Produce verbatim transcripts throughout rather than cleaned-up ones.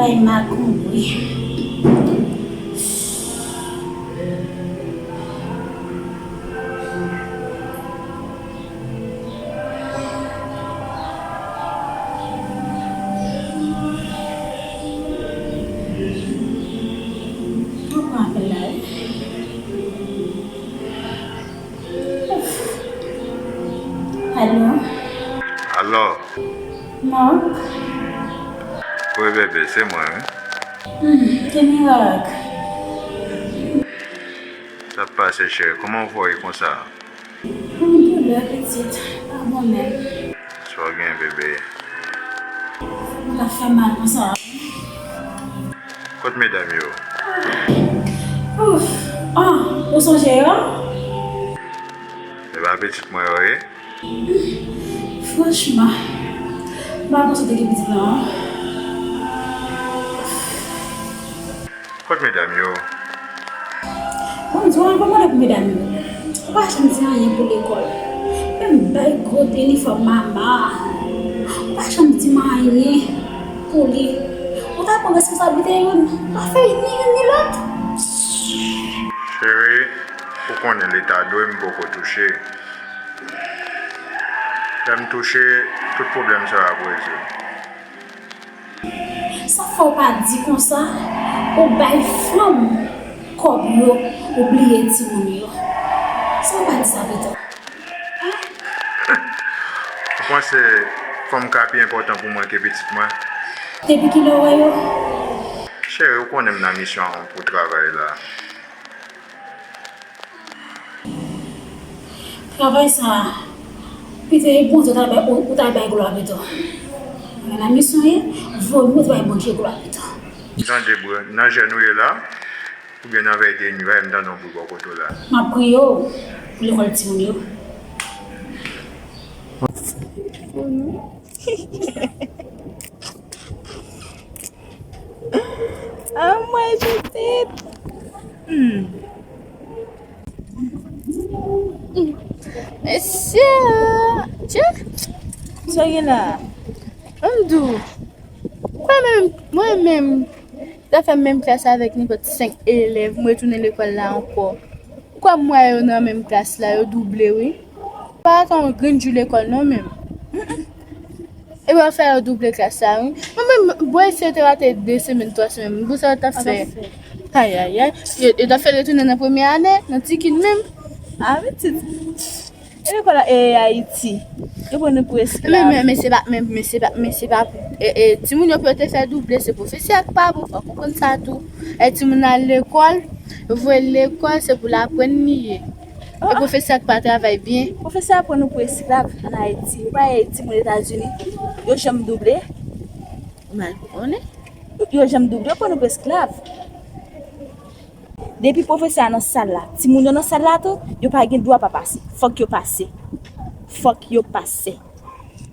Ay, makonbri. Mwen pran apèl la, wi. Alo? Alo? Mark? Wi, bebe, se mwen, wi. Hmm, ki mirak? Sa ap pase, cheri? Kòman w fè w ye konsa? Yon doulè, pitit. Pa bon menm. Sa w gen, bebe? Sa fè mal konsa. Kot medam yo? Ouf! Ah, ou sonje yo? Se pa pitit mwen yo ye? Franchman, m pa panse w te gen pitit lan. Kot medam yo? Bon, di w, an pa mande pou medam yo. Ou pa janm di anyen pou lekòl. Menm bay gwo inifòm mama. Ou pa janm di m anyen pou li. Ou ta pran responsablite youn, pa fè ni youn ni lòt. Cheri, ou konnen leta dwe m poko touche. Lè m touche, tout pwoblèm sa yo ap rezoud. Sa fè w pa di konsa, ou bay fanm kòb yo, ou bliye timoun yo. Sa w pa di sa pito? Ou panse fanm ka pi enpòtan pou mwen ke pitit mwen? Depi kilè w wè yo? Cheri, ou konnen m nan misyon pou travay la. Travay sa a, pito e Bondye ou ta bay, ou, ou ta bay glwa pito. Mwen nan misyon ye, voye ou ta bay Bondye glwa pito. Tande bro, nan jèn ou ye la, oubyen nan vèy de nwi, m tande yon bri bò kote w la. M ap priye w pou lekòl timoun yo. Anmwey pitit. Hmm. Mesye, tchè. Sa gen la? Ann di w, ou kwè menm, mwen menm, ta fè menm klas avèk nenpòt senk elèv, m retounen lekòl la ankò. Ou kwè m wè yo nan menm klas la, yo double wi. Pa ka yon grenn jou lekòl non menm. Mm, mm. Epi w ap fè yo double klas la wi. Mwen menm, bwè si yo te rate de semèn, twa semèn, pou sa yo t ap fè. Ayayay. Yo, yo t ap fè retounen nan premye ane, nan tikin menm. A pitit. E lekòl la, e Ayiti. Yo pran nou pou esklav. Men, men, men se pa, men, men se pa, men se pa, e, e, timoun yo pou yo te fè double, se pwofesè a k pa bon, fò w konprann sa tou. E timoun al lekòl, yo voye l lekòl, se pou l aprann li ye. E pwofesè a k pa travay byen. Pwofesè a pran nou pou esklav ann Ayiti. Ou pa wè timoun Etazini, yo janm double. Ou mal konnen. Yo, yo janm double, yo pran nou pou esklav. Depi pwofesè a nan sal la, timoun yo nan sal la tou, yo pa gen dwa pa pase. Fòk yo pase. Fòk yo pase.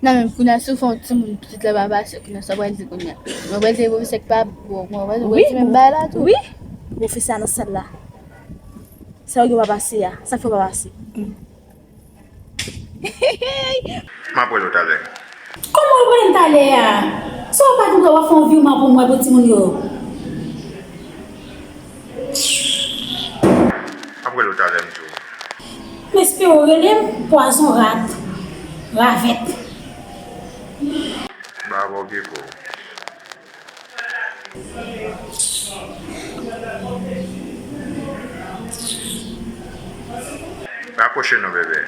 Nan menm kounye a, si w fè yon timoun pitit la pa pase, kounye a, sa w pral di kounye a? Mwen pral di pwofesè k pa bon, mwen pral di menm bagay la tou. Wi, pwofesè a nan sal la. Sa yo gen pa pase a, sa fè w pa pase. M ap rele w talè. Kòman w rele m talè a? Sa w pa t wè w ap fè yon viwman pou mwen pou timoun yo? M ap rele w talè, m di w. M espere w rele m pwazon rat, ravèt. M pa okipe w. Rakwoche non, bebe.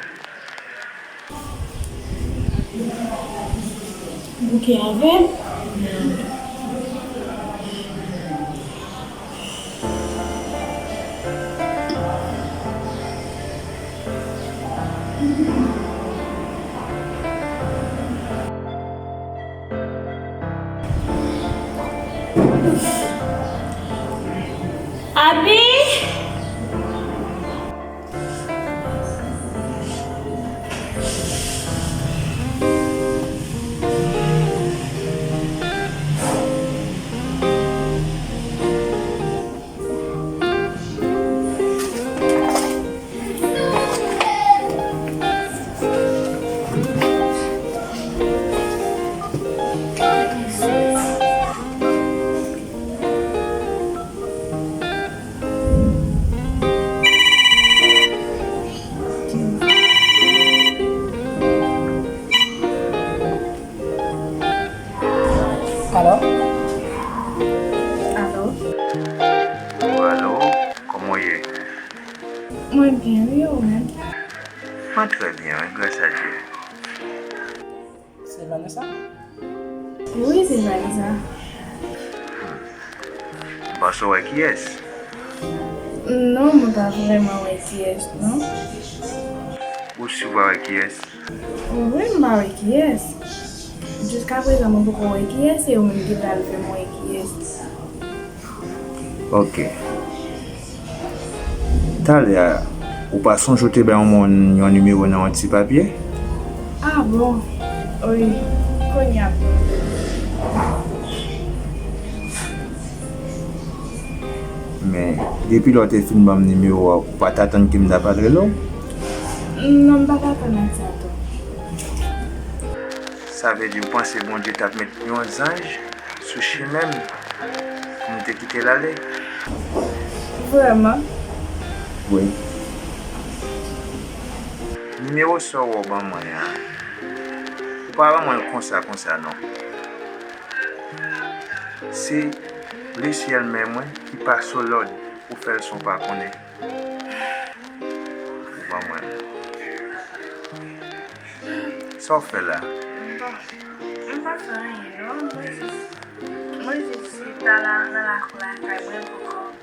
Bouke avè m. Abi! Mwen byen, wi, ou menm? Mwen trè byen, wi, gras a Dye. Se Vanessa? Wi, se Vanessa. Ou panse w wè kiyès? Non, mwen pa vrèman wè kiyès, non. Ou si w pa wè kiyès? Wi, m pa wè kiyès. Jiskaprezan, mwen poko wè kiyès, e ou menm ki pral fè m wè kiyès. Ok. Talè a, ou pa sonje w te bay yon moun yon nimewo nan yon ti papye? Ah bon? Wi, kounye a. Men, depi lè w te fin ban m nimewo a, ou pa t atann ke m ta pral rele w? Non, m pa t atann ak sa tou. Sa vle di ou panse Bondye t ap met yon zanj sou chimen m pou m te kite l ale? Vrèman? Wi. Nimewo sa w wè w ban mwen an, ou pa ban mwen l konsa konsa non. Se lesyèl men mwen ki pase w lòd pou fè l san w pa konnen. Ou ban mwen l. Sa w fè la? Bon, m pa fè anyen non, mwen jis, mwen jis chita la nan lakou lakay mwen poukò m.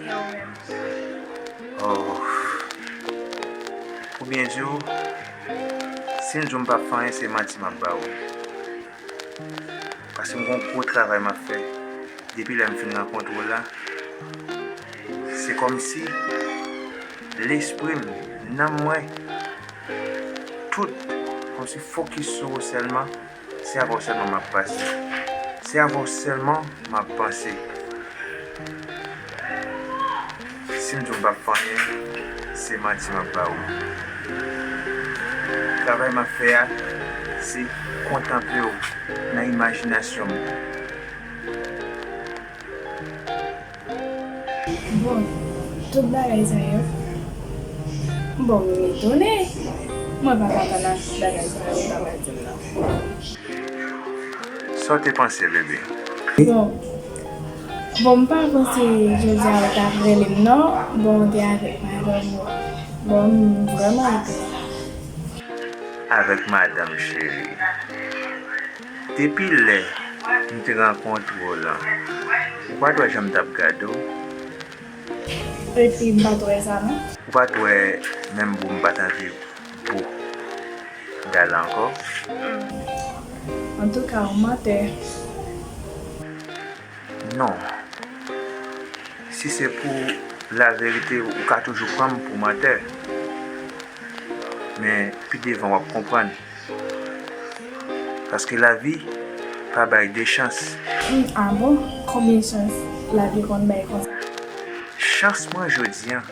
E ou menm? Oh. Pou byen di w, si m di w m p ap fè anyen, se manti m ap ba ou. Paske m gon gwo travay m ap fè. Depi lè m fin rankontre w la, se kòmsi lespri m, nanm mwen, tout, kòmsi fokis sou ou sèlman. Se avè w sèlman m ap pase. Se avè w sèlman m ap panse. Si m di w m p ap fè anyen, se manti m ap ba ou. Travay m ap fè a, se kontanple w nan imajinasyon m. Bon, tout bagay sa yo, bon, m etone. Mwen pa t atann ak bagay sa yo w ta pral di m nan. Sa w te panse, bebe? Bon, bon, m pa panse jodi a ou t ap rele m non. Bon, ou te avèk madanm ou. Bon, m vrèman etone. Avèk madanm, cheri. Depi lè m te rankontre w lan, ou pa t wè jan m t ap gade w? Epi m pa t wè sa non. Ou pa t wè menm bou m pa t anvi bou gala ankò? Hmm. Antouka, ou mantè. Non. Si se pou laverite, ou ka toujou pran m pou mantè. Men pi devan w ap konprann. Paske lavi pa bay de chans. Hmm, ah bon? Konbyen chans lavi konn bay konsa? Chans mwen jodi a,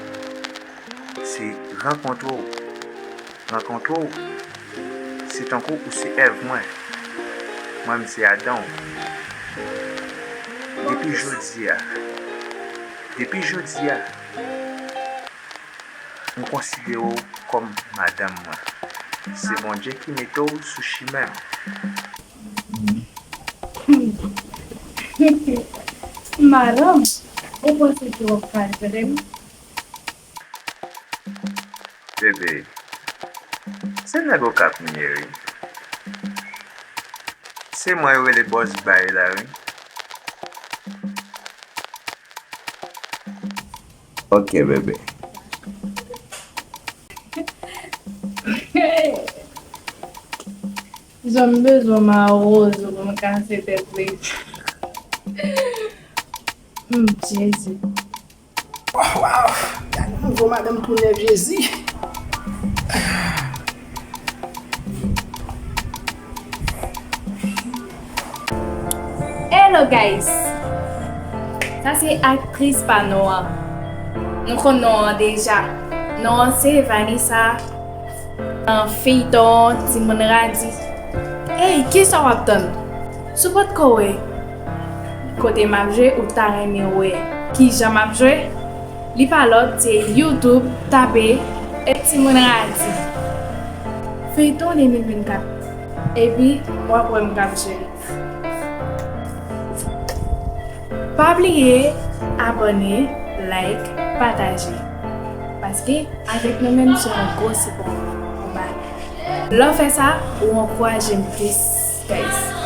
se rankontre w. Rankontre w, se tankou ou se Èv mwen. Mwen, m se Adan w. Depi jodi a, depi jodi a, m konsidere w kòm madanm mwen. Se Bondye ki mete w sou chimen m. Madanm, ou panse ke w ap maltrete m? Bebe, se nèg Okap m ye wi. Se mwen yo rele bòs bay la wi. Ok, bebe. Jan m bezwen mawozo pou m kase tèt li. Hmm, Jezi. Waw, waw. Gade nouvo madanm pou nèf, Jezi. Hello guys! Sa se aktris pa nou an. Nou konn non an deja. Non an se Vanessa. Nan feyton Timoun Radi. Ey, kisa w ap tann? Si w potko wè kote m ap jwe, ou ta renmen wè kijan m ap jwe? Li pa lòt, se YouTube, tape Timoun Radi. Feyton de mil vennkat. Epi, w ap wè m k ap jwe. Pa bliye abòne, like, pataje. Pa Paske avèk nou menm se yon gwo sipò pou bay. Lè w fè sa, ou ankouraje m plis, guys.